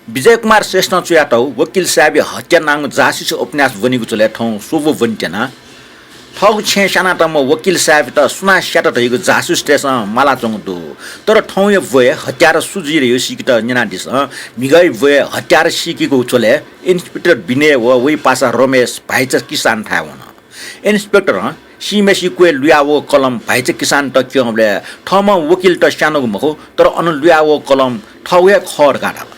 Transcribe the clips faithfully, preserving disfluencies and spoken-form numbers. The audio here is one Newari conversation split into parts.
विजय कुमार श्रेष्ठं च्वयातःगु वकिल साहेबया हत्या नांगु जासुसी उपन्यास ब्वनीगु झ्वलय् थौं स्वब्व ब्वनेत्यना। थःगु छेँय् स्यानातःम्ह वकिल साहेबयात सुनां स्यात धइगु जासुसीतय्सं मालाच्वंगु दु। तर थौंया ब्वय् हत्यारा सु जुइ धइगु सीकेत न्यनादिसँ। म्हिगःया ब्वय् हत्यारा सीकेगु झ्वलय् इन्सपेक्टर विनय व वया पासा रमेश भाइचा किसानथाय् वन। इन्सपेक्टरं सीम्हेसिया क्वय् लुयावःगु कलम भाइचा किसानयात क्यंबलय् थःम्हं वकिलयात स्यानागु मखु, तर अन लुयावःगु कलम थःगु हे खः धकाः धाल।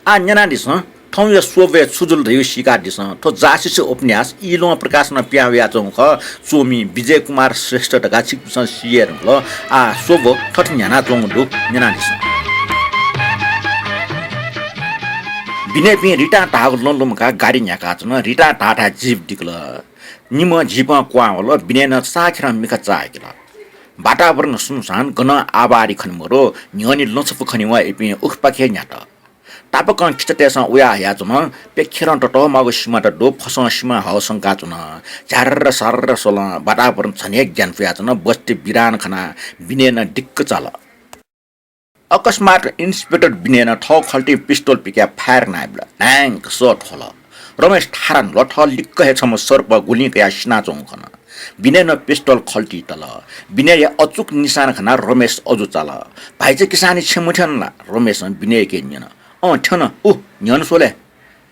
आः न्यनादिसँ, थौंया स्वब्वय् छु जुल धइगु सीकादिसँ। थ्व जासुसी उपन्यास इलोहं प्रकाशनं पिहां वयाच्वंगु खः। च्वमि विजय कुमार श्रेष्ठ धकाः छिकपिन्सं सिये धुंकल। आः स्वब्व थथे न्ह्यानाच्वंगु दु, न्यनादिसँ। विनयपिं रितां धाःगु लँ लुमंकाः गाडी न्ह्याकाच्वन। रितां धाःथाय् जीप दिकल। निम्ह जीपं क्वहां वल। विनयनं चाःखेरं मिखा चाःहिकल। वातावरण सुनसान, गनं आबादी खने मदु। न्ह्यःने लँ छपु खनेवं इपिं उखेपाखे न्ह्यात। तापाकं खिचातय्सं उया हयाच्वन। प्यखेरं ततःमाःगु सिमात दु, फसं सिमा हःसंकाच्वन। झ्यार्र सर्र स्वलं वातावरण झन हे ग्यानापुयाच्वन। बस्ती बिरान खनाः विनयनं दिक्क चाल। अकस्मात इन्सपेक्टर विनयनं थःगु खल्तिइ पिस्तोल पिकयाः फायर यानाबिल। ढ्याङ्क सः थ्वल। रमेश थारा न्हुल। थः लिक्क हे छम्ह सर्प गुलिं कयाः सिनाच्वंगु खन। विनयनं पिस्तोल खल्तिइ तल। विनयया अचूक निशाना खनाः रमेश अजू चाल। भाइचा किसानया छेँ मथ्यन ला? रमेशं विनययाके न्यन। अँ, थ्यन। उ, न्ह्यःने स्व ले।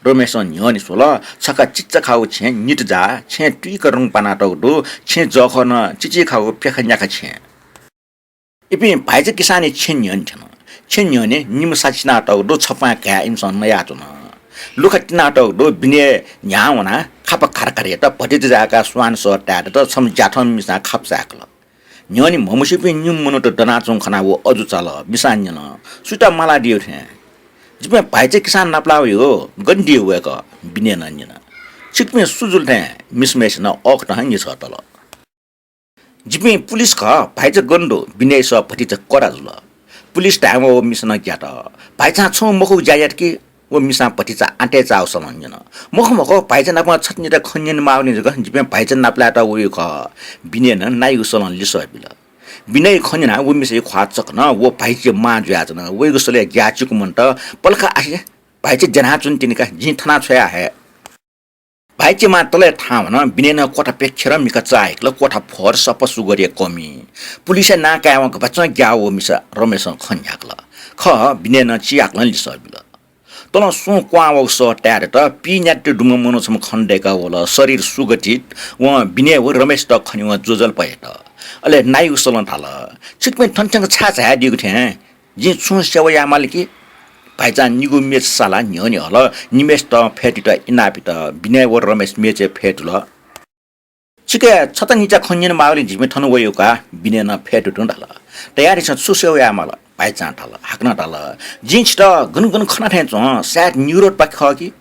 रमेशं न्ह्यःने स्वल। छखा चिचाखाःगु छेँ नित जाः, छेँ तुइक रंग पानातःगु दु। छेँ जःखः नं चिचीखाःगु प्याखा न्याखा छेँ। इपिं भाइचा किसानया छेँ न्ह्यःने थ्यन। छेँ न्ह्यःने निम्ह सा चिनातःगु दु, छप्वाँय् घाय् इमिसं नयाच्वन। लुखा तिनातःगु दु। विनय न्ह्याः वनाः खापा खारखार यात। भतिचा जाय्काः स्वान सः ताये दत। छम्ह ज्याथम्ह मिसां खापा चाय्कल। न्ह्यःने म्हमस्यूपिं निम्ह मनूत दनाच्वंगु खनाः व अजू चाल। मिसां न्यन, सुयात मालादियागु थें? जिपिं भाइचा किसान नापलाः वयागु। गन दी वय्कः? विनयनं न्यन। छिकपिं सु जुल थें? मिसाम्हेसिनं अःखतं हे न्हिसः तल। जिपिं पुलिस खः, भाइचा गन दु? विनयया सः भतिचा कडा जुल। पुलिस धायेवं व मिसानं ग्यात। भाइचां छुं मखुगु ज्या यात कि? व मिसां भतिचा आँतय् चाःगु स्वलं न्यन। मखु मखु, भाइचा नाप छता निता खँ न्यनेमाःगुलिं जक जिपिं भाइचा नापलायेत वयागु खः। विनयनं नाइगु स्वलं लिसः बिल। विनयया खँ न्यनाः व मिसाया ख्वाः चकन। व भाइचाया मां जुयाच्वन। वयागु स्वलय् ग्याःचिकु मनूत पलख आसे, भाइचा द्यनाच्वन तिनि का, जिं थना छ्वया हये। भाइचाया मां तलय् थाहां वन। विनयनं क्वथा प्यखेरं मिखा चाःहिकल। क्वथा फोहोर सफा, सुगरया कमी। पुलिसया नां कायेवं गपाचं ग्याः व मिसा, रमेशं खँ न्ह्याकल। खः, विनयनं चिहाकलं लिसः बिल। तलं सुं क्वहां वःगु सः ताये दत। पीन्याद्य दुम्ह मनू छम्ह खनेदय्काः वल। शरीर सुगठित। वं विनय व रमेशयात खनेवं ज्वजलपा यात। अले नाइगु स्वलं धाल, छिकपिं थन थ्यंक छाय् झायादीगु थें? जिं छुं सेवा यायेमाल कि? भाइचां निगू मेच सालाः न्ह्यःने हल। निम्हेसित फय्तुइत इनाप यात। विनय व रमेश मेचय् फय्तुल। छिके छता निता खँ न्यनेमाःगुलिं जिपिं थन वयागु का। विनयनं फय्तुतुं धाल। तयादिसँ, छु सेवा यायेमाल? भाइचां धाल। हाकनं धाल, जिं छितः गन गन खना थें च्वं, सायद न्यूरोडपाखे खः कि?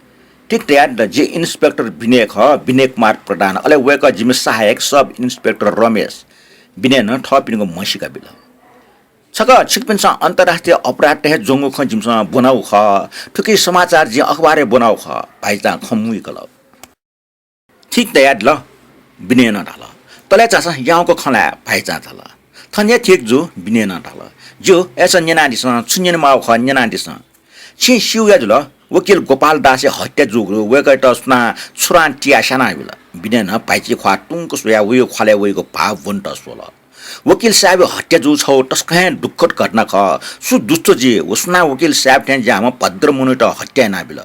ठीक तयादिल, जि इन्सपेक्टर विनय खः, विनय कुमार प्रधान। अले वय्कः जिमि सहायक सब इन्सपेक्टर रमेश। विनयनं थःपिनिगु म्हसीका बिल। छकः छिकपिन्सं अन्तर्राष्ट्रिय अपराधत हे ज्वंगु खँ जिमिसं ब्वनागु खः। थुकी समाचार जिं अखबारय् ब्वनागु खः। भाइचां खँ मुइकल। ठीक तयादिल, विनयनं धाल। तले झासँ, याउँक खँ ल्हाये, भाइचां धाल। थन हे ठीक जू, विनयनं धाल। ज्यू, अय्सा न्यनादिसँ, छु न्यनेमाःगु खः न्यनादिसँ। छिं स्यू या जुल, वकिल गोपाल दासया हत्या जूगु दु, वय्कःयात सुनां छुरां तियाः स्यानाबिल। विनयनं भाइचाया ख्वाः तुंक स्वयाः वयागु ख्वालय् वइगु भाव ब्वनेत स्वल। वकिल साहेबया हत्या जूगु छगू तसकं हे दुःखद घटना खः। सु दुष्ट जुइ व सुनां वकिल साहेब थें ज्याःम्ह भद्र मनूयात हत्या यानाबिल?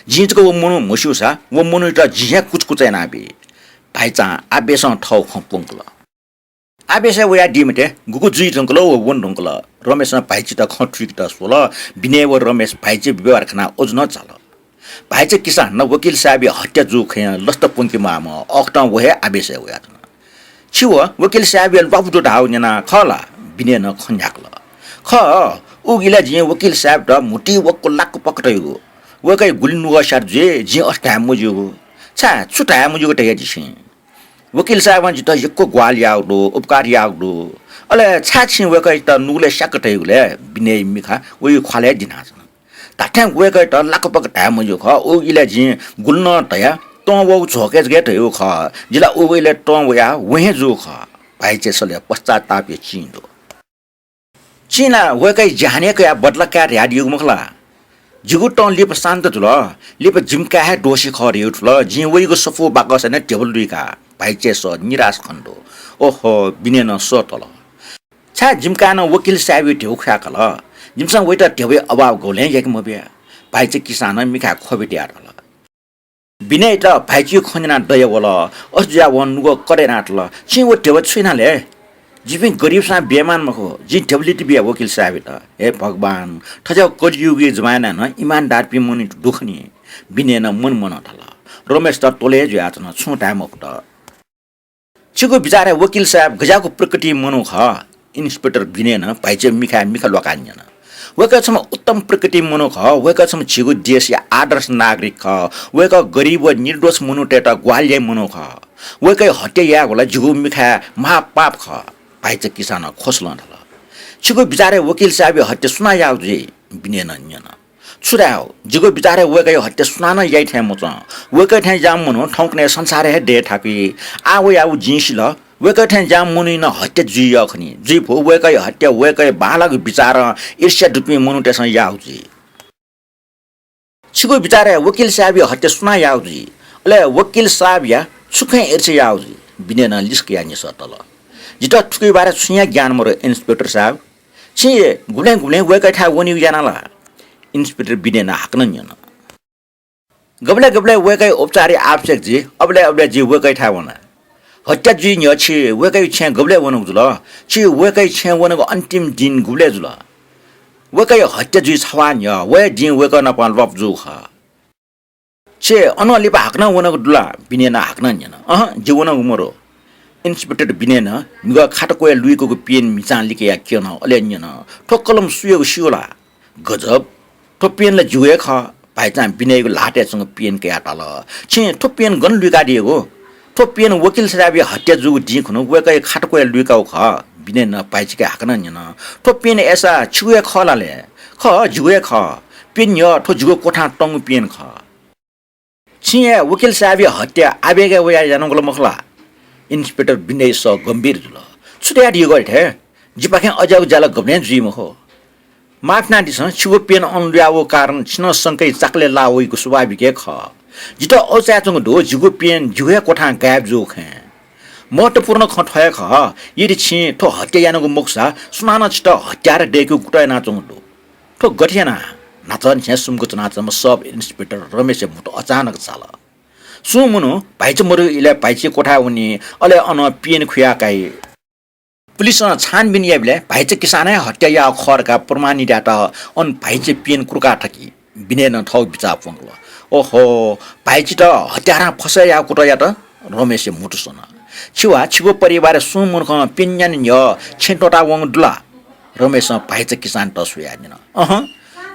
जिं जक व मनू म्हस्यूसा व मनूयात जिं हे कुचकुच यानाबी। भाइचां आवेशं थःगु खँ प्वंकल। आवेशय् वयादी मते, गुगु जुइ धुंकल व वने धुंकल। रमेशं भाइचायात खँ थुइकेत स्वल। विनय व रमेश भाइचाया व्यवहार खनाः अजू नं चाल। भाइचा किसानं वकिल साहेबया हत्या जूगु खँय् लसता प्वंकेमाःम्ह, अःखतं व हे आवेशय् वयाच्वन। छि व वकिल साहेबया ल्वापु दु धाःगु न्यना खः ला? विनयनं खँ न्ह्याकल। खः, उगु इलय् जिं वकिल साहेबयात म्हुतुइ वक्व लाक्क पक्क तयागु। वय्कःया गुलि नुगः स्यात जुइ, जिं अथे धाये मज्यूगु। छाय्, छु धाये मज्यूगु धयादि छिं? वकिल साहेबं जितः यक्व ग्वाहालि याःगु दु, उपकार याःगु दु। अले छाय् छिं वय्कःयात नुगलय् स्याक्क तयागु ले? विनयया मिखा वयागु ख्वालय् दिनाच्वन। धात्थें वय्कःयात लाक्क पक्क धाये मज्यू खः। उगु इलय् जिं गुलि नं धया, तं वःगु झोकय् जक हे धयागु खः। जि ला उगु इलय् तं वयाः वहें जूगु खः। भाइचाया स्वलय् पश्चातापया चिं दु। छिं ला वय्कःया ज्यान हे कयाः बदला काये धयादीगु मखु ला? जिगु तं लिपा शान्त जुल। लिपा जिमि काय् हे दोषी खः धयागु थुल। जिं वइगु सफू बाकस यानाः ध्यबा लुइका। भाइचाया सः निराश खनेदु। ओहो, विनयनं सः तल। छाय् जिमि काय्‌नं वकिल साहेबया ध्यबा खुयाकल? जिमिसं वइत ध्यबाया अभाव गबलें याके मबिया। भाइचा किसानं मिखाय् ख्वबि तयाः धाल। विनययात भाइचाया खँ न्यनाः दया वल। अथे जुयाः वं नुगः कदय् यानाः धाल, छिं व ध्यबा छु याना ले? जिपिं गरिबसां बियामाःम्ह मखु, जिं ध्यबा लित बिया वकिल साहेबयात। हे भगवान, थज्याःगु कलियुगया जमानाय् नं इमानदारपिं मनूत दु खनी। विनयनं मनं मनं धाल। रमेश त त्वलय् जुयाच्वन, छुं धाये मफुत। छिगु बिचारय् वकिल साहेब गज्याःगु प्रकृतिया मनू खः? इन्सपेक्टर विनयनं भाइचाया मिखाय् मिखा ल्वाकाः न्यन। वय्‌कः छम्ह उत्तम प्रकृतिया मनू खः। वय्‌कः छम्ह झीगु देशया आदर्श नागरिक खः। वय्‌कः गरिब व निर्दोष मनूतय्‌त ग्वाहालि याइम्ह मनू खः। वय्‌कःया हत्या यायेगु ला जिगु मिखाय् महापाप खः। भाइचा किसानं ख्वसलं धाल। छिगु बिचारय् वकिल साहेबया हत्या सुनां याःगु जुइ? विनयनं न्यन। छु धायेगु, जिगु बिचारय् वय्‌कःया हत्या सुनानं याइ थें मच्वं। वय्‌कः थें ज्याःम्ह मनू थौंकन्हय् संसारय् हे दये थाकुइ। आः वयाः व जिं सिल। वय्‌कः थें ज्याःम्ह मनूया नं हत्या जुइ यः खनी। जुइफु, वय्‌कःया हत्या वय्‌कःया बांलाःगु बिचारं ईर्ष्या दुपिं मनूतय्‌सं याःगु जुइ। छिगु बिचारय् वकिल साहेबया हत्या सुनां याःगु जुइ? अले वकिल साहेबया छु खँय् ईर्ष्या याःगु जुइ? विनयनं लिसः कयाः न्ह्यसः तल। जितः थुकिया बारे छुं हे ज्ञान मदु, इन्सपेक्टर साहेब। छिं गुबलें गुबलें वय्‌कःयाथाय् वनेगु याना ला? इन्सपेक्टर विनयनं हाकनं न्यन। गबलय् गबलय् वय्‌कःया उपचारया आवश्यक जुइ, अबलय् अबलय् जि वय्‌कःयाथाय् वना। हत्या जुइ न्ह्यः छि वय्‌कःया छेँय् गबलय् वनागु जुल? छि वय्‌कःया छेँय् वनागु अन्तिम दिं गुबलय् जुल? वय्‌कःया हत्या जुइ छवाः न्ह्यः व हे दिं वय्‌कः नाप ल्वापु जूगु खः। छि अनं लिपा हाकनं वनागु दु ला? विनयनं हाकनं न्यन। अहँ, जि वनागु मदु। इन्सपेक्टर विनयनं म्हिगः खात क्वय् लुइकूगु पेन म्हिचां लिकयाः क्यन, अले न्यन, थ्व कलम सुयागु स्यू ला? गजब, थ्व पेन ला जिगु हे खः। भाइचां विनययागु ल्हातय् च्वंगु पेन कयाः धाल, छिं थ्व पेन गन लुइकादियागु? थ्व पेन वकिल साहेबया हत्या जूगु दिं खुन्हु वय्‌कःया खात क्वय् लुइकागु खः। विनयनं भाइचाके हाकनं न्यन, थ्व पेन अय्‌सा छिगु हे खः ला ले? खः, जिगु हे खः। पेन न्ह्यः थ्व जिगु क्वथां तंगु पेन खः। छिं हे वकिल साहेबया हत्या आवेगय् वयाः यानागु ला मखु ला? इन्सपेक्टर विनयया सः गम्भीर जुल। छु धयादियागु अथे? जिपाखें अज्याःगु ज्या ला गबलें जुइ मखु। माफ यानादिसँ, छिगु पेन अन लुयावःगु कारण छिनं संकया चाकलय् लाः वइगु स्वाभाविक हे खः। जितः अःचाय्‌च्वंगु दु, जिगु पेन जिगु हे क्वथां गायब जूगु खँय्। महत्त्वपूर्ण खँ थ्व हे खः, यदि छिं थ्व हत्या यानागु मखुसा सुनानं छितः हत्यारा दय्‌केगु कुतः यानाच्वंगु दु। थ्व गथे यानाः? न्हाचः निसें सुम्क च्वनाच्वंम्ह सब इन्सपेक्टर रमेशया म्हुतु अचानक झाल। सुं मनू भाइचा मदुगु इलय् भाइचाया क्वथाय् वनी, अले अन पेन खुयाः काइ। पुलिसं छानबिन याइबलय् भाइचा किसानं हे हत्या याःगु खः धकाः प्रमाणित यायेत अन भाइचाया पेन कुर्काः थकी। विनयनं थःगु बिचाः प्वंकल। ओहो, भाइचायात हत्यारां फसय् याःगु कुतः यात। रमेशया म्हुतु सन। छि वा छिगु परिवारय् सुं मनुखं पेन न्याने न्ह्यः छेँ त्वःताः वंगु दु ला? रमेशं भाइचा किसानयात स्वयाः न्यन। अहँ,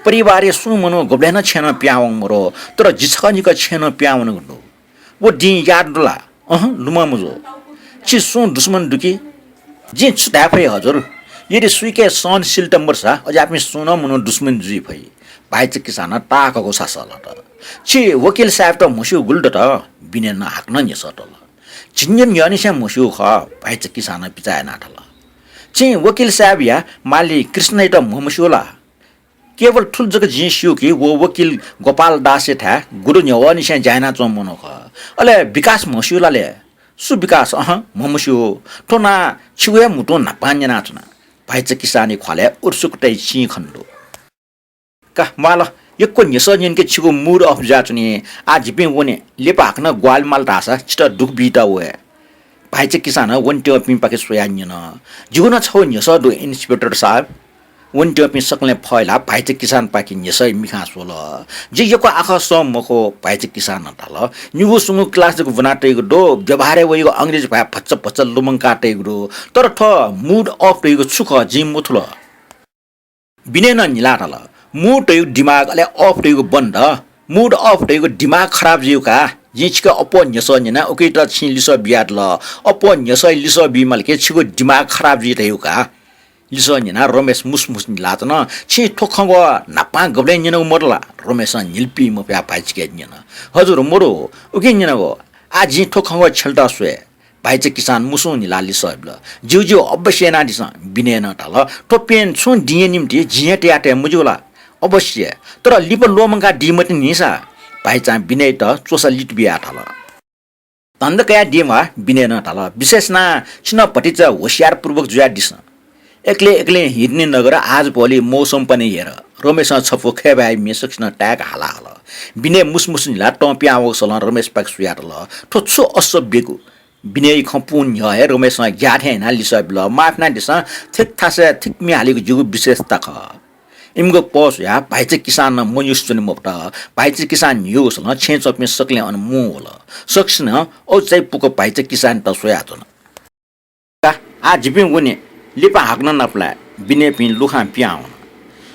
परिवारया सुं मनू गुबलें नं छेँ नं पिहां वंगु मदु, तर जि छकः निकः छेँ नं पिहां वनागु दु। व दिं याद दु ला? अहँ, लुमं मजू। छि सुं दुश्मन दु कि? जिं छु धाये फइ हजुर? यदि सुइके सहनशीलता मदुसा अज्याःपिं सुं नं मनू दुश्मन जुइ फइ। भाइचा किसानं ताःहाकःगु सासः लात। छि वकिल साहेबयात म्हस्यूगु गुलि दत? विनयनं हाकनं न्ह्यसः तल। झिंनिदँ न्ह्यःनिसें म्हस्यूगु खः, भाइचा किसानं बिचाः यानाः धाल। छिं वकिल साहेबया माली कृष्णयात म्हमस्यू ला? केवल थुलि जक जिं स्यू कि व वकिल गोपाल दासयाथाय् गुदु न्ह्यवःनिसें ज्या यानाच्वंम्ह मनू खः। अले विकास म्हस्यू ला ले? सु विकास? अहँ, म्हमस्यू। थ्व नां छिगु हे म्हुतुं न्हापां न्यनाच्वना। भाइचा किसानया ख्वालय् उत्सुकताया चिं खनेदु। का, म्वाल, यक्व न्ह्यसः न्यंके छिगु mood off जुयाच्वनी। आः जिपिं वने, लिपा हाकनं ग्वाहालि माल धाःसा छितः दुःख बीत वये। भाइचा किसानं वनेत्यंपिंपाखे स्वयाः न्यन। जिगु नं छगू न्ह्यसः दु, इन्सपेक्टर साहब। वनेत्यंपिं सकलें फहिलाः भाइचा किसानपाखे न्ह्यसःया मिखां स्वल। जि यक्व आखः सःम्ह मखु, भाइचा किसानं धाल। निगू सुंगू class जक ब्वना तइगु दु, व्यवहारय् वइगु अंग्रेजी भाय् भचा भचा लुमंका तइगु दु। तर थ्व mood off धइगु छु खः, जिं मथुल। विनयनं न्हिलाः धाल, mood धइगु दिमाग अले off धइगु बन्द। Mood off धइगु दिमाग खराब जुइगु का। जिं छिके अप्वः न्ह्यसः न्यना, उकियात छिं लिसः बियादिल। अप्वः न्ह्यसःया लिसः बीमाल कि छिगु दिमाग खराब जुइ धइगु का। लिसः न्यनाः रमेश मुसमुस न्हिलाच्वन। छिं थ्व खँग्वः न्हापां गबलें न्यनागु मदु ला? रमेशं न्हिलापिं मफयाः भाइचाके न्यन। हजुर, मदु, उकिं न्यनागु। आः जिं थ्व खँग्वः छ्यलेत स्वये। भाइचा किसान मुसुं न्हिलाः लिसः बिल। ज्यू ज्यू, अवश्य यानादिसँ। विनयनं धाल, थ्व पेन छुं दिंया निंतिं जिं हे तयातये मज्यू ला? अवश्य, तर लिपा ल्वःमंकादी मते नि सा। भाइचां विनययात च्वसा लित बियाः धाल। धन्दा कयादी म्वाः, विनयनं धाल। विशेष यानाः छिं भतिचा होशियारपूर्वक जुयादिसँ। एक्लै एक्लय् हिँड्ने नगर, आज भोलि मौसम पनि हेर। रमेशं छपु खय्‌बाय् म्ये सकसिनं ताय्‌क हाला हल। विनय मुसमुस न्हिलाः तं पिहां वःगु सलं रमेशपाखे स्वयातल। थ्व छु असभ्यगु? विनयया खँ पूवंगु न्ह्यः हे रमेशं ग्याः थें यानाः लिसः बिल, माफ यानादिसँ, थ्व थासय् थुकिं म्ये हालीगु जिगु विशेषता खः। इमिगु पः स्वयाः भाइचा किसानं मन्युसे च्वने मफुत। भाइचा किसान न्ह्यू वसलं छेँय् च्वंपिं सकलें अन मुं वल। सकसिनं औचाइ पुक भाइचा किसानयात स्वयाच्वन। का, आः जिपिं वने, लिपा हाकनं नापलाये। विनयपिं लुखां पिहां वन।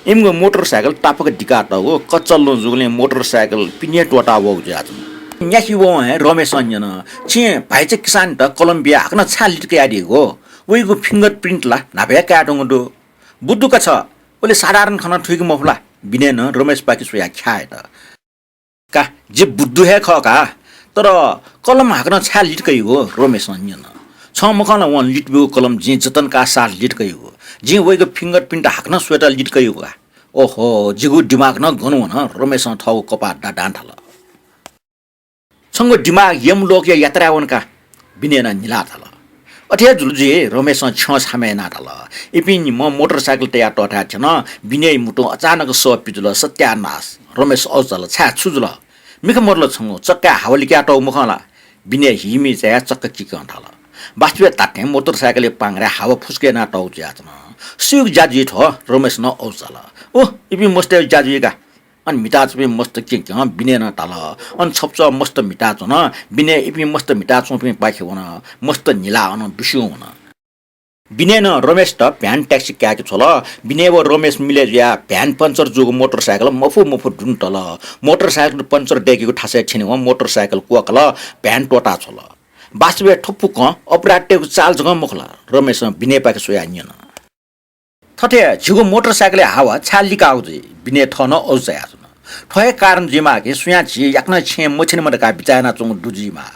इमिगु मोटरसाइकल तापाक दिकातःगु, कच्चा लँ जूगुलिं मोटरसाइकल पिने त्वःता वःगु जुयाच्वन। न्यासि वं हे रमेशं न्यन, छिं भाइचा किसानयात कलम बियाः हाकनं छाय् लित कयादीगु? वइगु fingerprint ला न्हापा हे कायेधुंगु दु। बुद्धू का छ, उलि साधारण खँ नं थुइके मफु ला? विनयनं रमेशपाखे स्वयाः ख्याः यात। का, जि बुद्धू हे खः का, तर कलम हाकनं छाय् लित कइगु? रमेशं न्यन। छं मखं ला वं लित ब्यूगु कलम जिं जतन काः साथ लित कइगु। जिं वइगु fingerprint हाकनं स्वयेत लित कइगु का। ओहो, जिगु दिमाग नं गन वन, रमेशं थःगु कपाः दादां धाल। छंगु दिमाग यमलोकया यात्राय् वन का, विनयनं न्हिलाः धाल। अथे हे जुल जुइ, रमेशं छ्यं छामे यानाः धाल। इपिं निम्ह मोटरसाइकल तयाः तःथाय् थ्यन। विनयया म्हुतुं अचानक सः पिजुल, सत्यानाश। रमेश अजू चाल, छाय्, छु जुल? मिखा मदुल छंगु, चक्काय् हावा लिकातःगु मखं ला? विनय हिमि चायाः चक्क किकं धाल। वास्तवय् धात्थें मोटरसाइकलया पांग्राय् हावा फुस्क यानातःगु जुयाच्वन। सुयागु ज्या जुइ थ्व? रमेशं नं अजू चाल। ओह, इपिं मस्तय् ज्या जुइ का। अन म्हिताच्वंपिं मस्त क्यं क्यं विनयनं धाल। अन छप्चः मस्त म्हिताच्वन। विनय इपिं मस्त म्हिताच्वंपिंपाखे वन। मस्त न्हिलाः अनं दुस्यू वन। विनयनं रमेशत भ्यान ट्याक्सी काय्‌के छ्वल। विनय व रमेश मिले जुयाः भ्यान पञ्चर जूगु मोटरसाइकल मफु मफु दुने तल। मोटरसाइकल पञ्चर दय्‌केगु थासय् थ्यनेवं मोटरसाइकल क्वकल, भ्यान त्वःता छ्वल। वास्तवय् थ्व फुक्कं अपराधतय्‌गु चाल जकं मखु ला? रमेशं विनयपाखे स्वयाः न्यन। थथे झीगु मोटरसाइकलया हावा छाय् लिकाःगु जुइ? विनय थः नं अजू चायाच्वन। थ्व हे कारण जुइमाः कि सुयां झी याकनं छेँय् मथ्यनेमा धकाः बिचाः यानाच्वंगु दु जुइमाः।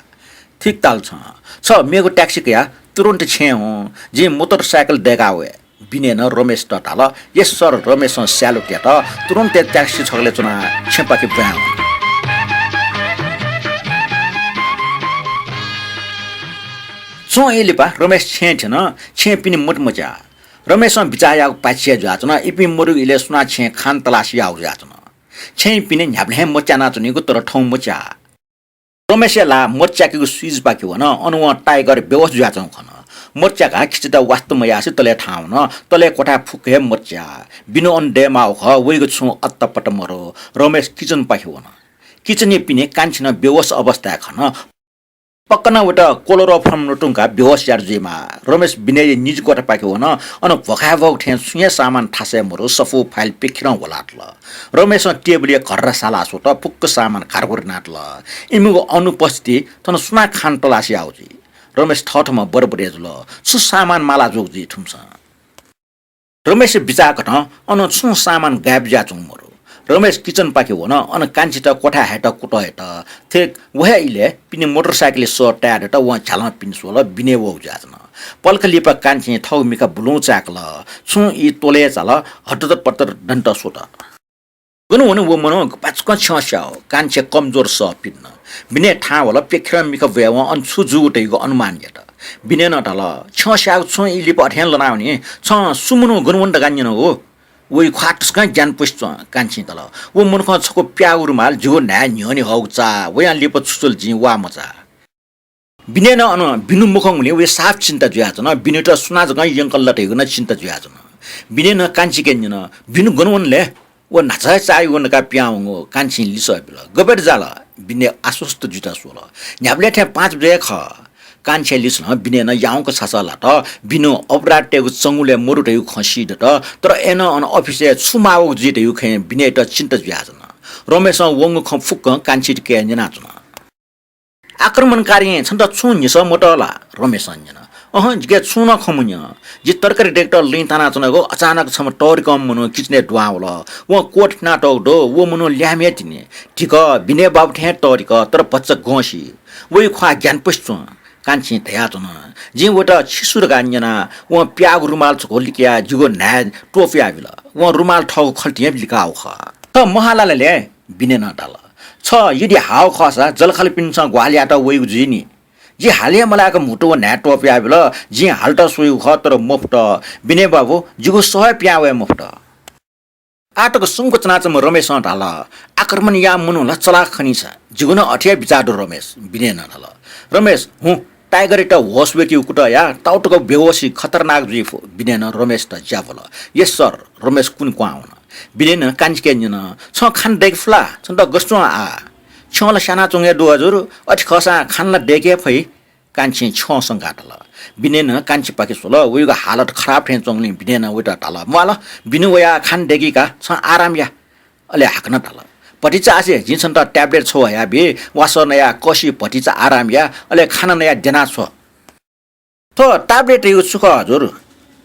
ठीक धाल छं। छ मेगु ट्याक्सी कयाः तुरुन्त छेँय् हुँ, जिं मोटरसाइकल दय्‌का वये। विनयनं रमेशत धाल। Yes sir, रमेशं स्यालुट यात। तुरुन्त हे ट्याक्सी छगलय् च्वनाः छेँपाखे ब्वाँय् वन। च्वंगु लिपा रमेश छेँय् थ्यन। छेँय् पिने मत मच्याः। रमेशं बिचाः याःगु पाय्‌छि हे जुयाच्वन। इपिं मदुगु इलय् सुनां छेँय् खान तलासी याःगु जुयाच्वन। छेँय् पिने न्ह्याबलें हे मच्यानाच्वनीगु, तर थौं मच्याः। रमेशया ल्हाः मत च्याकेगु स्विचपाखे वन। अन वं टाइगर बेहोस जुयाच्वंगु खन। मत च्याकाः खिचात वास्ता मयासें तलय् थाहां वन। तलय् क्वथाय् फुक्क हे मत च्याः। विनु अन दयेमाःगु खः, वइगु छुं अत्तापत्ता मदु। रमेश किचनपाखे वन। किचनया पिने कान्छी नं बेहोस अवस्थाय् खन। पक्का नं वयात क्लोरोफर्म नतुंकाः बेहोस यात जुइमाः। रमेश विनयया निजि कोठापाखे वन। अन भ्वखाय् भ्वःगु थें छुं हे सामान थासय् मदु, सफू, फाइल प्यखेरं ह्वलातल। रमेशं टेबुलया घर्रा सालाः स्वत, फुक्क सामान घारघुर यानातल। इमिगु अनुपस्थिति थन सुनां खान तलासी याःगु जुइ? रमेश थःथम्हं बरबरे जुल। छु सामान माला जूगु जुइ थुमिसं? रमेशया बिचाःकथं अन छुं सामान गायब जुयाच्वंगु मदु। रमेश किचनपाखे वन, अन कान्छीत क्वथाय् हयेत कुतः यात। ठीक व हे इलय् पिने मोटरसाइकलया सः ताये दत, वं झ्यालं पिने स्वल, विनय वःगु जुयाच्वन। पलख लिपा कान्छीं थःगु मिखा बुलुं चाय्‌कल। छुं ई त्वलय् चाल, हतरपतर दनेत स्वत। गन वन व मनू, गपाय्‌कं छ्यं स्याः, कान्छीया कमजोर सः पिदन। विनय थाहां वल, प्यखेरं मिखा ब्वयावं अन छु जूगु धइगु अनुमान यात। विनयनं धाल, छ्यं स्याःगु छुं ई लिपा अथें लनावनी, छं सु मनू गन वन धकाः न्यनागु? वइ ख्वाः तसकं ग्यानापुसे च्वं, कान्छीं धाल। व मनुखं छकू प्याःगु रुमाल, जिगु न्हाय् न्ह्यःने हःगु चा, वयां लिपा छु जुल जिं वा मचा। विनयनं अन विनु मखंगुलिं वया साफ चिन्ता जुयाच्वन। विनुयात सुनां जकं यंकल ला धइगु नं चिन्ता जुयाच्वन। विनयनं कान्छीके न्यन, विनु गन वन ले? व न्हाचः हे चाःहिगु वन धकाः पिहां वंगु। कान्छीं लिसः बिल। गबलय् जाल? विनय आश्वस्त जुइत स्वल। न्ह्याबलें थें पाँच बजे हे खः। कान्छीया लिसलं विनयनं याउँक छासः लात। विनु अपराधतय्‌गु चंगुलय् मदु धइगु खँ सीदत, तर अय्‌नं अन अफिसय् छु माःगु जुइ धइगु खँय् विनययात चिन्ता जुयाच्वन। रमेशं वंगु खँ फुक्कं कान्छीयात कयाः न्यनाच्वन। आक्रमणकारीं छन्त छुं न्ह्यसः मतः ला? रमेशं न्यन। अहँ, जिके छुं नं खँ मन्यं। जि तरकारी दय्‌केत लँय् तानाच्वनागु, अचानक छम्ह तःधिकःम्ह मनू किचनय् दुहां वल। वं कोट फिनातःगु दु, व मनू ल्याय्म्ह हे तिनि। धिकः, विनय बाबु थें हे तःधिकः, तर भचा गंसि। वइ ख्वाः ग्यानापुसे च्वं। कान्छीं धयाच्वन। जिं वयात छि सु धकाः न्यना, वं प्याःगु रुमाल छकू लिकयाः जिगु न्हाय् त्वपुयाबिल। वं रुमाल थःगु खल्तिइ लिकाः वःखः। छ महालालय् बिनयनं धाल, छ यदि हाःगु खःसा जःलाखःलापिन्सं ग्वाहालि यायेत वइगु जुइ नि। जि हाले हे मलाय्क म्हुतु व न्हाय् त्वपुयाबिल। जिं हालेत स्वयागु खः, तर मफुत। बिनय बाबु, जिगु सह हे पिहां वये मफुत। आः तक सुम्क च्वनाच्वंम्ह रमेशं धाल, आक्रमण याःम्ह मनू ला चलाख खनी छ। जिगु नं अथे हे बिचाः दु रमेश, बिनयनं धाल। रमेश, हुँ, टाइगरयात होस वय्केगु कुतः या, ताउतक बेहोसी खतरनाक जुइ फु, बिनयनं रमेशत ज्याभ्वल। Yes sir, रमेश कुने क्वहां वन। बिनयनं कान्छीके न्यन, छं खाना दय्के फु ला? छन्त गथे च्वं आः? छ्यं ला स्यानाच्वंगु हे दु हजुर, अथे खःसां खाना ला दय्के हे फइ। कान्छीं छ्यं संकाः धाल। बिनयनं कान्छीपाखे स्वल। वयागु हालत खराब थें च्वंगुलिं बिनयनं वयात धाल, म्वाल, बिनु वयाः खाना दय्की का, छं आराम या। अले हाकनं धाल, भतिचा आसे, जिं छन्त ट्याब्लेट छगू हयाबी, वासः नयाः कःसि भतिचा आराम या, अले खाना नयाः द्यना छ्व। थ्व ट्याब्लेटयागु छु खः हजुर?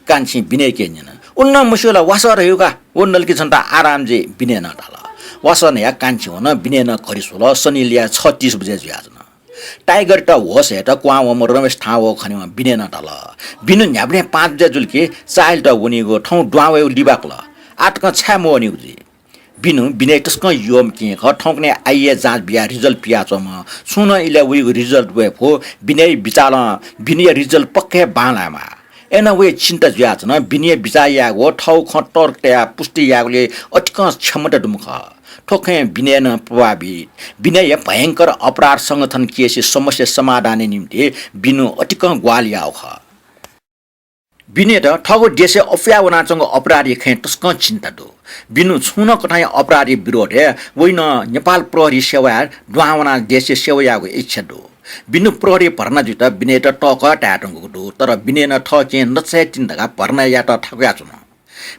कान्छीं बिनयके न्यन। उलि नं मस्यू ला, वासः धयागु का, व नलकी छन्त आराम जुइ, बिनयनं धाल। वासः नयाः कान्छी वन। बिनयनं घडी स्वल, सनिलया छ तीस बजे जुयाच्वन। टाइगरयात होस हयेत क्वहां वंम्ह रमेश थाहां वःगु खनेवं बिनयनं धाल, बिनु, न्ह्याबलें पाँच बजे जुल कि, चाःहिलेत वनीगु, थौं दुहां वयेगु लिबाकल। आः तकं छाय् मवनीगु जुइ? बिनु, बिनय तसकं यःम्ह केहेँ खः। थौंकन्हय् आइए जाँच बियाः रिजल्ट पियाच्वंम्ह। छुं नं इलय् वइगु रिजल्ट वये फु। बिनयया बिचालं बिनुया रिजल्ट पक्का हे बांलायेमाः। अय्नं वया चिन्ता जुयाच्वन। बिनुया बिचाः यायेगु व थःगु खँ तर्क तयाः पुष्टि यायेगुली अतिकं क्षमता दुम्ह खः। थ्व खँय् बिनयनं प्रभावित। बिनयया भयंकर अपराध संगठन केसया समस्या समाधानया निम्तिं बिनु अतिकं ग्वाहालि याःगु खः। बिनुयात थःगु देशय् अप्वया वनाच्वंगु अपराधया खँय् तसकं चिन्ता दु। बिनु छुं नं कथंया अपराधया विरोधय् वइनं नेपाल प्रहरी सेवाय् दुहां वनाः देशय् सेवा यायेगु इच्छा दु। बिनु प्रहरीइ भर्ना जुइत बिनययात तःकः धायेधुंकूगु दु, तर बिनयनं थः केहेँ नचा हे तिनि धकाः भर्ना यायेत थाकुयाच्वन।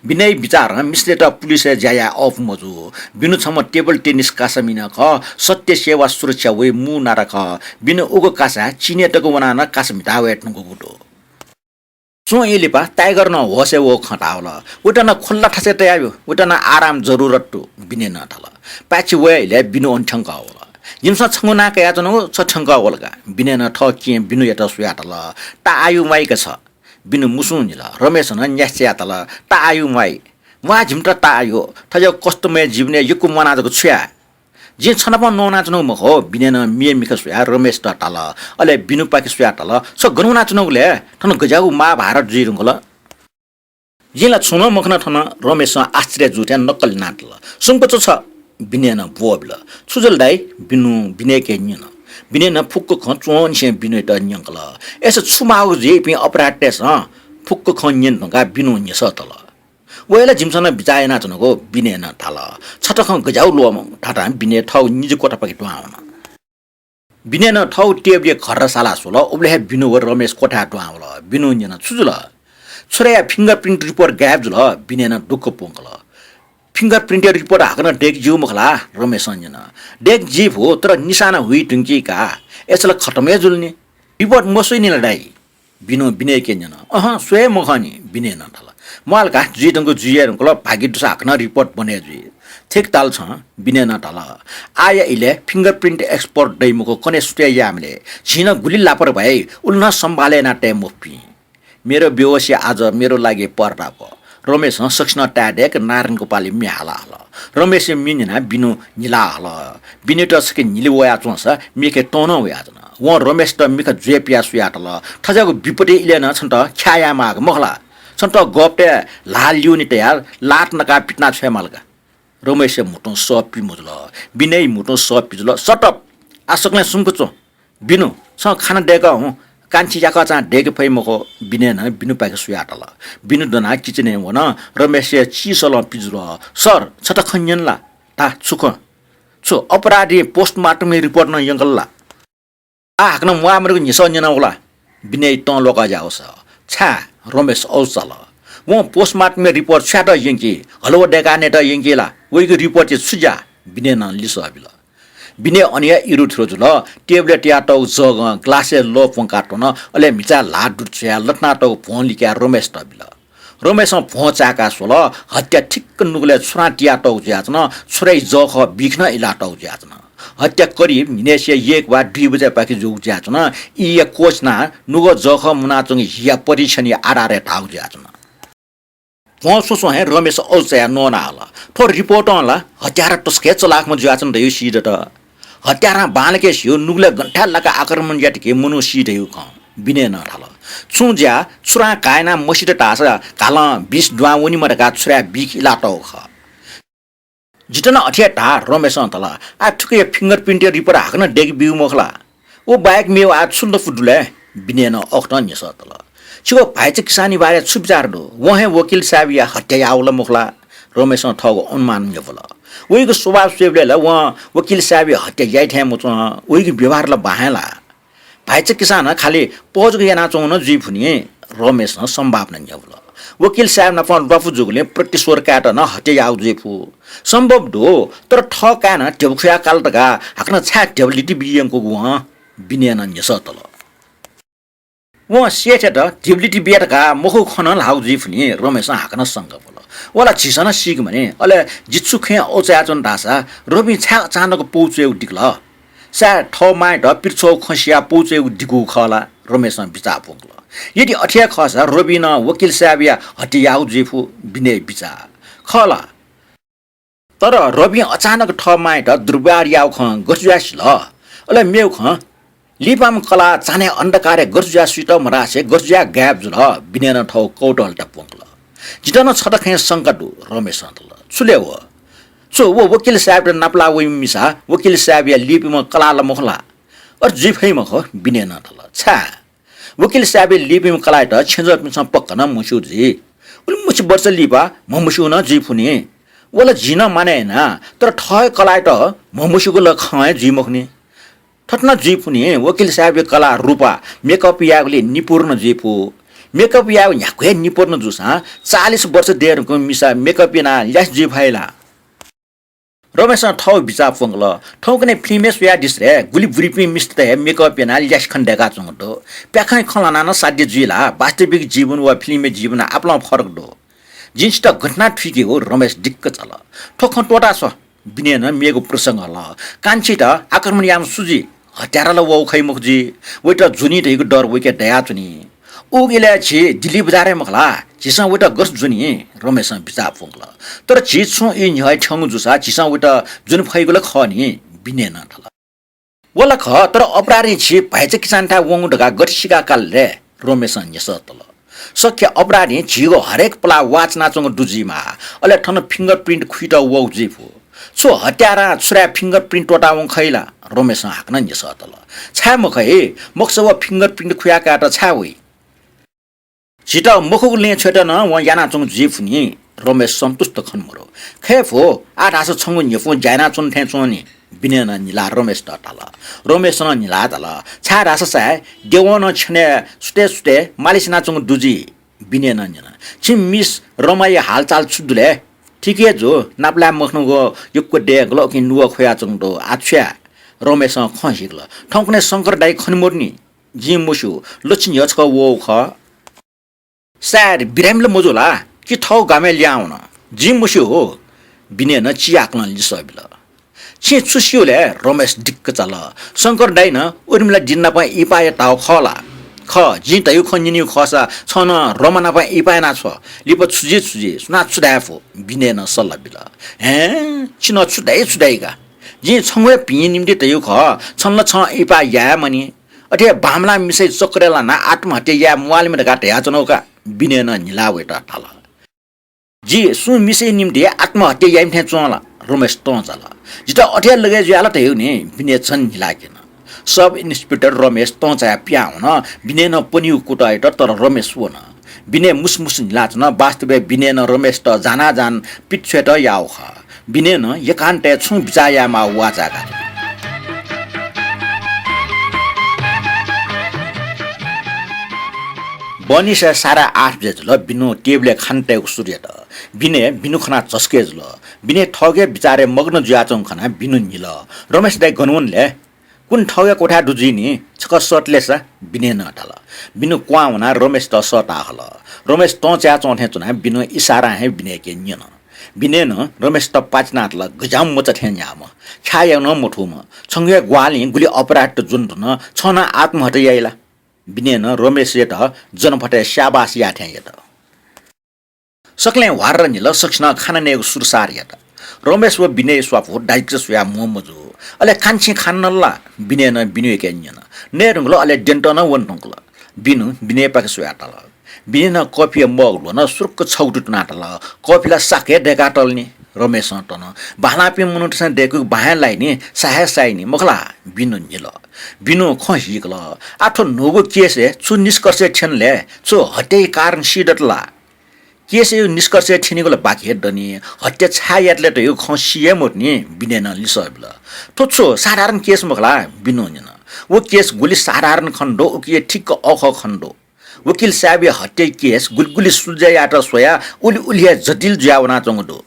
बिनयया बिचारं मिश्रयात पुलिसय् ज्या याये अःपु मजू। बिनु छम्ह टेबल टेनिस कासामि नं खः। सत्य सेवा सुरक्षा वया मू नारा खः। बिनु उगु कासाय् चीनय् तक वनाः नं कासा म्हिता वये धुंकूगु दु। च्वंया लिपा टाइगरं नं होसय् वःगु खँ धाः वल। वयात नं खुल्ला थासय् तयाब्यु, वयात नं आराम जरुरत दु, बिनयनं धाल। पाय्छि वये इलय् बिनु अन थ्यंकः वल। जिमिसं छंगु नां कयाच्वनागु, छ थ्यंकः वल का। बिनयनं थः केहेँ बिनुयात स्वयाः धाल, ताःहायु म्वाइ का छ। बिनु मुसुं न्हिल। रमेशं नं न्यासि छ्वयाः धाल, ताःहायु म्वाइ। म्वाः, जिमित ताःहायु। थज्याःगु कष्टमय जीवनय् यक्व म्वानाः जक छु याये? जिं छ नाप नवानाच्वनागु मखु, बिनयनं म्ये मिखा स्वयाः रमेशत धाल। अले बिनुपाखे स्वयाः धाल, छ गन वनाच्वनागु ले? थन गज्याःगु महाभारत जुइ धुंकल? जिं ला छुं नं मखना थन, रमेशं आश्चर्य जू थें नक्कल यानाः धाल। सुम्क च्व छ, बिनयनं ब्वःबिल। छु जुल दाइ? बिनु बिनयके न्यन। बिनयनं फुक्क खँ च्वंनिसें बिनुयात न्यंकल। अय्सा छु माःगु जुइ इपिं अपराधतय्सं? फुक्क खँ न्यने धुंकाः बिनुं न्ह्यसः तल। व हे ला जिमिसं नं बिचाः यानाच्वनागु, बिनयनं धाल। छता खँ गज्याःगु ल्वःमं धाधां बिनय थःगु निजि क्वथापाखे दुहां वन। बिनयनं थःगु टेबलय् घर्रा सालाः स्वल। उबलय् हे बिनु व रमेश क्वथाय् दुहां वल। बिनुं न्यन, छु जुल? छोराया fingerprint report गायब जुल, बिनयनं दुःख प्वंकल। Fingerprint-या report हाकनं दय्के ज्यू मखु ला? रमेशं न्यन। दय्के ज्यू फु, तर निशाना हुइ धुंकी का। अय्सा ला खतम हे जुल नि। Report मस्वइ नि ला दाइ? बिनुं बिनयके न्यन। अहँ, स्वये मखं नि, बिनयनं धाल। म्वाल का, जुइ धुंकूगु जुइ हे धुंकल, भाग्य दुसा हाकनं report बने जुइ। ठीक धाल छं, बिनयनं धाल। आःया इलय् fingerprint expert दइ मखु, कन्हय् सुथय् यायेमाली। झी नं गुलि लापरवाही, उलि नं सम्हालय् याना तये मफुपिं। मेरो बेहोसी आज मेरो लागि परताप। रमेशं सकसिनं ताय् दय्क नारायणगोपालया म्ये हाला हल। रमेशया म्ये न्यनाः बिनु न्हिला हल। बिनुयात छखे न्हिले वयाच्वंसा म्येके तं नं वयाच्वन। वं रमेशत मिखा जुया पियाः स्वयाः धाल, थज्याःगु विपतय् इलय् नं छन्त ख्याः यायेमाःगु मखु ला? छन्त गःपतय् ल्हाः ल्यूने तयाः लात नकाः पितिना छ्वयेमाल का। रमेशया म्हुतुं सः पी मजुल। बिनयया म्हुतुं सः पी जुल। Shut up! आः सकलें सुम्क च्वँ। बिनु, छं खाना दय्कः हुँ। कान्छी याकःचां दय्के फइ मखु, बिनयनं बिनुपाखे स्वयाः धाल। बिनु दनाः kitchen-य् वन। रमेशया चिसलं पी जुल। सर, छता खँ न्यन ला? धा, छु खँ? छु, अपराधीं postmortem-या report नं यंकल ला? आः हाकनं म्वाःमदुगु न्ह्यसः न्यनागु ला? बिनय तं ल्वाकः ज्याःगु सः। छाय्? रमेश अजू चाल। वं postmortem-या report सुयात यंकी? हलुवा दय्काः नयेत यंकी ला? वइगु report-या छु ज्या? बिनयनं लिसः बिल। बिनय अन हे इरुथिरु जुल। टेबलय् तयातःगु जगं ग्लासय् लः प्वंकाः त्वन, अले म्हिचाय् ल्हाः दुत छ्वयाः लथनातःगु भ्वं लिकयाः रमेशत बिल। रमेशं भ्वं चाय्काः स्वल। हत्या ठिक्क नुगलय् छुरां तियातःगु जुयाच्वन, छुराया जःखः बिख नं इलातःगु जुयाच्वन। हत्या करिब न्हिनय्सिया एक वा दुई बजेपाखे जूगु जुयाच्वन। ईया कोच नां नुगः जःखः मुनाच्वंगु हिया परीक्षणया आधारय् धाःगु जुयाच्वन। भ्वं स्वस्वं हे रमेश अजू चायाः नवाना हल। थ्व रिपोर्टं ला हत्यारा तसकं हे चलाखम्ह जुयाच्वन धइगु सीदत। हत्यारां बांलाक स्यू, नुगलय् गन थाय् लाकाः आक्रमण यात कि मनू सी धइगु खँ विनयनं धाल। छुं ज्या छुरां का यानाः मसित धाःसा घालं विष दुहां वनेमा धकाः छुराय् बिख इलातःगु खः। जितः नं अथे हे धाः, रमेशं धाल। आः थुकिया fingerprint-या रिपोर्ट हाकनं दय्के ब्यूगु मखु ला? व बाहेक मेगु आः छु लँपु दु ले? विनयनं अःखतं न्ह्यसः तल। छिगु भाइचा किसानया बारे छु बिचाः दु? वं हे वकिल साहेबया हत्या याःगु ला मखु ला? रमेशं थःगु अनुमान न्ह्यब्वल। वइगु स्वभाव स्वयेबलय् ला वं वकिल साहेबया हत्या याइ थें मच्वं, वइगु व्यवहार ला बां हे ला। भाइचा किसानं खालि पहः जक यानाच्वंगु नं जुइ फु नि, रमेशं सम्भावना न्ह्यब्वल। वकिल साहेब नाप ल्वापु जूगुलिं प्रतिशोध कायेत नं हत्या याःगु जुइ फु। सम्भव दु, तर थः काय्‌नं ध्यबा खुया काल धकाः हाकनं छाय् ध्यबा लिति बियंकूगु वं? विनयनं न्ह्यसः तल। वं सेठ यात ध्यबा लिति बिया धकाः मखुगु खँ नं ल्हाःगु जुइ फु नि, रमेशं हाकनं शंका ब्वल। व ला झीसं नं सीके मानि, अले जि छु खँय् अःचायाच्वन धाःसा रबिं छाय् अचानक पौ च्वयेगु दिकल? सायद थः मांयात पित छ्वःगु खँ सियाः पौ च्वयेगु दिकूगु खः ला? रमेशं बिचाः प्वंकल। यदि अथे हे खःसा रबिं नं वकिल साहेबया हत्या याःगु जुइ फु, विनयया बिचाः। खः ला? तर रबिं अचानक थः मांयात दुर्व्यवहार याःगु खँ गथे जुयाः सिल? अले मेगु खँ, लिपाम्ह कलाः चान्हय् अन्धकारय् गथे जुयाः सुइत मधासे गथे जुयाः गायब जुल? विनयनं थःगु कौतूहलता प्वंकल। जितः नं छता खँय् शंका दु, रमेशं धाल। छु ले व? छु व वकिल साहेबयात नापलाः वइम्ह मिसा वकिल साहेबया लिपिम्ह कलाः ला मखु ला? अथे जुइ फइ मखु, विनयनं धाल। छाय्? वकिल साहेबया लिपिम्ह कलाःयात छेँजःपिन्सं पक्का नं म्हस्यू जुइ। उलि मछि वर्ष लिपा म्हमस्यूगु नं जुइ फु नि। व ला जिं नं मानय् याना, तर थः हे कलाःयात म्हमस्यूगु ला खँ हे जुइ मखु नि। थथे नं जुइ फु नि, वकिल साहेबया कलाः रूपा makeup यायेगुलिइ निपुण जुइ फु। Makeup यायेगु न्ह्याक्व हे निपुण जूसां चालिस वर्ष दयेधुंकूम्ह मिसा makeup यानाः ल्यासे जुइ फइ ला? रमेशं थःगु बिचाः प्वंकल। थौंकन्हय् फिल्मय् स्वयादिसँ रे, गुलि बुरिपिं मिस्तत हे makeup यानाः ल्यासे खने दय्काच्वंगु दु। प्याखंया खँ ल्हानाः नं साध्य जुइ ला? वास्तविक जीवन व फिल्मया जीवन आपालं फरक दु। जिं छितः घटना थुइकेगु। रमेश दिक्क चाल। थ्व खँ त्वःता स्व। विनयनं मेगु प्रसंग हल। कान्छीत आक्रमण याःम्ह सु जुइ? हत्यारा ला वःगु खइ मखु जुइ। वइत ज्वनी धइगु डर वइके दयाच्वनी। उगु इलय् झी दिल्ली बजारय् मखु ला? झीसं वइत गथे ज्वनी? रमेशं बिचाः प्वंकल। तर झी छुं ई न्ह्यः थ्यंगु जूसा झीसं वइत ज्वने फइगु ला खः नि, विनयनं धाल। व ला खः, तर अपराधीं झी भाइचा किसानथाय् वंगु धकाः गथे सिकाः काल ले? रमेशं न्ह्यसः तल। सक्य अपराधीं झीगु हरेक पलाः वाःचानाच्वंगु दु जुइमाः, अले थन fingerprint खुइत वःगु जुइ फु। छु हत्यारां छुराय् fingerprint त्वःतावंगु खइ ला? रमेशं हाकनं न्ह्यसः तल। छाय् मखइ? मखुसा व fingerprint खुयाकायेत छाय् वइ? झीत मखुगु लँय् छ्वयेत नं वं यानाच्वंगु जुइ फु नि, रमेश सन्तुष्ट खन मरु। खये फु, आः धाःसा छंगु न्ह्यपुं ज्या यानाच्वन थें च्वं नि, विनयनं न्हिलाः रमेशत धाल। रमेशं न्हिलाः धाल, छाय् धाःसा साय् देवं नं छ्यनय् सुतय् सुतय् मालिस यानाच्वंगु दु जुइ। विनयनं न्यन, छिं मिस रमाया हालचाल छु दु ले? ठीक हे जू, नापलाये मखंगु यक्व दँय् गलकिं नुगः ख्वयाच्वंगु दु, आः छु याये? रमेशं खँ हिकल, थौंकन्हय् शंकर दाइ खने मदु नि। जिं मस्यू, लच्छि न्ह्यः छकः वःगु खः। सायद बिरामी ला मजू ला कि थःगु गामय् लिहां वन? जिं मस्यू हो, विनयनं चिहाकलं लिसः बिल। छिं छु स्यू ले? रमेश दिक्क चाल। शंकर दाइनं उर्मिला दिदीनापं इहिपाया धाःगु खः ला? खः, जिं धयागु खँ न्यनीगु खःसा छं नं रमानापं इहिपा याना छ्व। लिपा छु जुइ छु जुइ, सुनां छु धाये फु? विनयनं सल्लाह बिल। हँ, छिं नं छु धाइ छु धाइ का? जिं छंगु हे भिं निम्ति धयागु खः, छं ला छं इहिपा याये मानि। अथे हे बांमलाः मिसाया चक्करय् लानाः आत्महत्या याये म्वाःलेमा धकाः धयाच्वनागु का, विनयनं न्हिलाः वइत धाल। जि सुं मिसाया निम्ति आत्महत्या याइम्ह थें च्वं ला? रमेश तं चाल। जितः अथे हे लगय् जुयाः ला धयागु नि, विनयं झन न्हिलाः क्यन। सब इन्सपेक्टर रमेश तं चायाः पिहां वन, विनयनं पनीगु कुतः यात, तर रमेश वन। विनय मुसुमुसु न्हिलाच्वन। वास्तवय् विनयनं रमेशत जानाजान पित छ्वयेत याःगु खः। विनयनं एकान्तय् छुं बिचाः यायेमाःगु वाःचाय्कादिल। बहनिसय् साढे आठ बजे जुल। बिनु टेबलय् खाना तयेगु सुरु यात। विनय बिनु खनाः झसके जुल। विनय थःगु हे बिचारय् मग्न जुयाच्वंगु खनाः बिनु न्हिल। रमेश दाइ गन वन ले? कुने थःगु हे क्वथाय् दु जुइ नि, छकः सःतले सा, विनयनं धाल। बिनु क्वहां वनाः रमेशत सःताः हल। रमेश तं चायाच्वं थें च्वनाः बिनु इसारां हे विनयके न्यन। विनयनं रमेशयात पाचिनातल। गज्याःम्ह मचा थें न्याःम्ह, छाय् याये नं मथूम्ह, छंगु हे ग्वाहालिं गुलि अपराधत जुन धुन, छं नं आत्महत्या याइ ला? विनयनं रमेशयात जनफतय् स्याबास याः थें यात। सकलें ह्वार्र न्हिल, सकसिनं खाना नयेगु सुरुसार यात। रमेश व विनय स्वापू दाजुकिजा स्वयाः म्हो मजू। अले कान्छिं खाना नल ला? विनयनं बिनुयाके न्यन। नये धुंकल, अले द्यनेत नं वने धुंकल। बिनु विनयपाखे स्वयाः धाल। विनयनं कफिया मग ल्ह्वन सुरुक्क छगू तुं तुनातल। कफि ला साक्क हे दय्कातल नि। रमेशं तन। बांलाःपिं मनूतय्सं दय्कूगु बां हे लाइ नि, साः हे साइ नि, मखु ला? बिनु न्हिल। बिनुं खँ हीकल। आः थ्व न्हूगु केसय् छु निष्कर्षय् थ्यन ले? छु हत्याया कारण सी दत ला? केसया निष्कर्षय् थ्यनीगु ला बाकी हे दनि। हत्या छाय् यात ले धइगु खँ सी हे मदु नि, विनयनं लिसः बिल। थ्व छु साधारण केस मखु ला? बिनुं न्यन। व केस गुलि साधारण खने दु, उकिया ठिक्क अःखः खने दु। वकिल साहेबया हत्याया केस गुलि गुलि सुलझ्वये यायेत स्वयाः उलि उलि हे जटिल जुयावनाच्वंगु दु।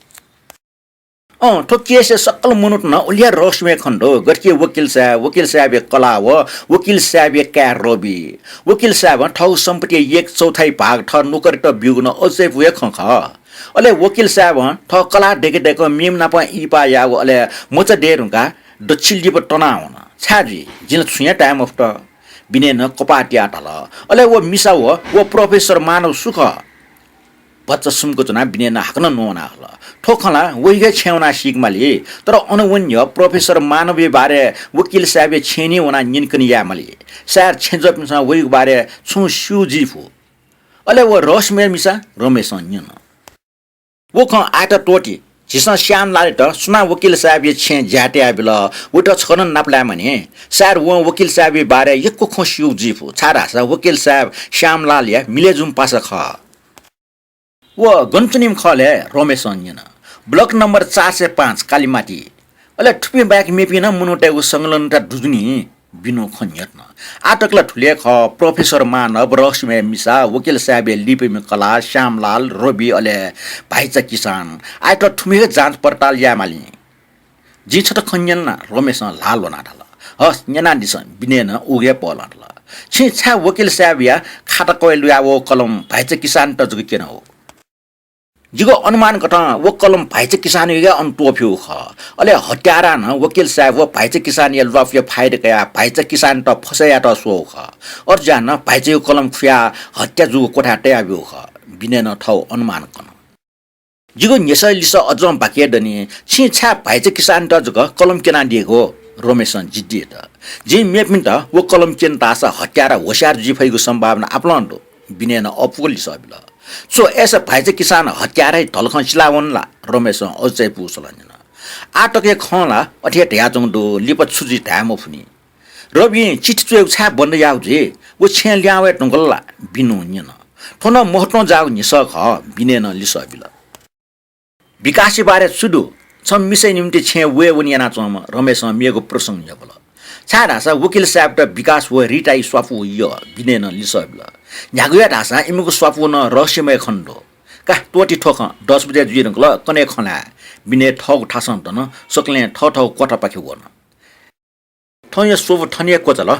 अँ, थ्व केसय् सकल मनूत नं उलि हे रहस्यमय खने दु। गथे कि वकिल साहेब, वकिल साहेबया कलाः व वकिल साहेबया काय् रवि। वकिल साहेबं थःगु सम्पत्तिया एक चौथाइ भाग थः नोकरयात ब्यूगु नं अझै हे खँ खः। अले वकिल साहेबं थः कलाः दय्के दय्कं मेम्ह नाप इहिपाः याःगु, अले मचा दये धुंकाः दच्छि लिपा तनावन। छाय् जुइ? जिं ला छुं हे ताये मफुत। विनयनं कपाः तियाः धाल। अले व मिसा व, व प्रोफेसर मानव सु खः? भचा सुम्क च्वनाः विनयनं हाकनं न्ववाना हल। थ्व खँ ला वइगु हे छेँय् वनाः सीके माली, तर अन वने न्ह्यः प्रोफेसर मानवया बारे वकिल साहेबया छेँय् निं वनाः न्यनेकने याये माली। सायद छेँजःपिन्सं वइगु बारे छुं स्यू जुइ फु। अले व रहस्यमय मिसा? रमेशं न्यन। व खँ आःयात त्वःति। झीसं श्यामलालयात सुनां वकिल साहेबया छेँय् ज्याय् तयाबिल, वयात छकः नं नापलाये मानि। सायद वं वकिल साहेबया बारे यक्व खँ स्यूगु जुइ फु, छाय्धाःसा वकिल साहेब श्यामलालया मिले जूम्ह पासा खः। व गन च्वनीम्ह खः ले? रमेशं न्यन। ब्लक नम्बर चार सय पाँच कालिमाटी। अले थुपिं बाहेक मेपिं नं मनूतय्गु संलग्नता दु नि? बिनुं खँ न्ह्यथन। आः तक ला थुलि हे खः, प्रोफेसर मानव, रहस्यमय मिसा, वकिल साहेबया लिपाया कलाः, श्यामलाल, रवि, अले भाइचा किसान। आःयात थुमिके जाँच पडताल याये माली। जिं छता खँ न्यना, रमेशं ल्हाः ल्ह्वनाः धाल। हस्, न्यनादिसँ, विनयनं उगु हे पहलं धाल। छिं छाय् वकिल साहेबया खाता कवय् लुयावःगु कलम भाइचा किसानयात जक क्यनागु? जिगु अनुमान कथं व कलम भाइचा किसानयागु हे अन त्वःफ्यूगु खः। अले हत्यारां नं वकिल साहेब व भाइचा किसानया ल्वापुया फाइदा कयाः भाइचा किसानयात फसय् यायेत स्वःगु खः। अथे जुयाः नं भाइचाया कलम खुयाः हत्या जूगु क्वथाय् तयाब्यूगु खः। विनयनं थःगु अनुमान कन। जिगु न्ह्यसःया लिसः अझं बाकि हे दनि। छिं छाय् भाइचा किसानयात जक कलम क्यनादीगु? रमेशं जिद्दी यात। जिं मेपिन्त व कलम क्यन धाःसा हत्यारा होशियार जुइ फइगु सम्भावना आपालं दु। विनयनं अःपुक लिसः बिल। छु अय्सा भाइचा किसान हत्याराया धलखं सिला वन ला? रमेशं अझै पुसलं न्यन। आः तकया खँ ला अथे हे धयाच्वंगु दु, लिपा छु जुइ धाये मफुनि। रविं चिठी च्वयेगु छाय् बन्द याःगु जुइ? व छेँय् लिहां वये धुंकल ला? बिनुं न्यन। थ्व नं महत्वं जाःगु न्ह्यसः खः, विनयनं लिसः बिल। विकासया बारे छु दु? छम्ह मिसाया निंतिं छेँय् वये वने यानाच्वंम्ह। रमेशं मेगु प्रसंग न्ह्यब्वल। छाय्धाःसा वकिल साहेबयात विकास व रिताया स्वापू यः, विनयनं लिसः बिल। न्ह्यागु हे धाःसा इमिगु स्वापू नं रहस्यमय खने दु। का, त्वःति थ्व खँ, दस बजे जुइ धुंकल, कन्हय् खँ ल्हाये। विनय थःगु थासं दन, सकलें थःथःगु क्वथापाखे वन। थौंया स्वपु थन हे क्वचाल।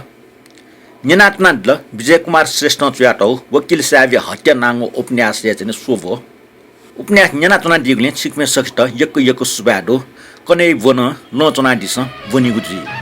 न्यनाच्वनादिल विजय कुमार श्रेष्ठं च्वयातःगु वकिल साहेबया हत्या नांगु उपन्यासया चाहिँ स्वपु। उपन्यास न्यनाच्वनादीगुलिं छिकपिं सकसित यक्व यक्व सुभाय् दु। कन्हय् ब्वनं लँ च्वनादिसँ, ब्वनीगु जुइ।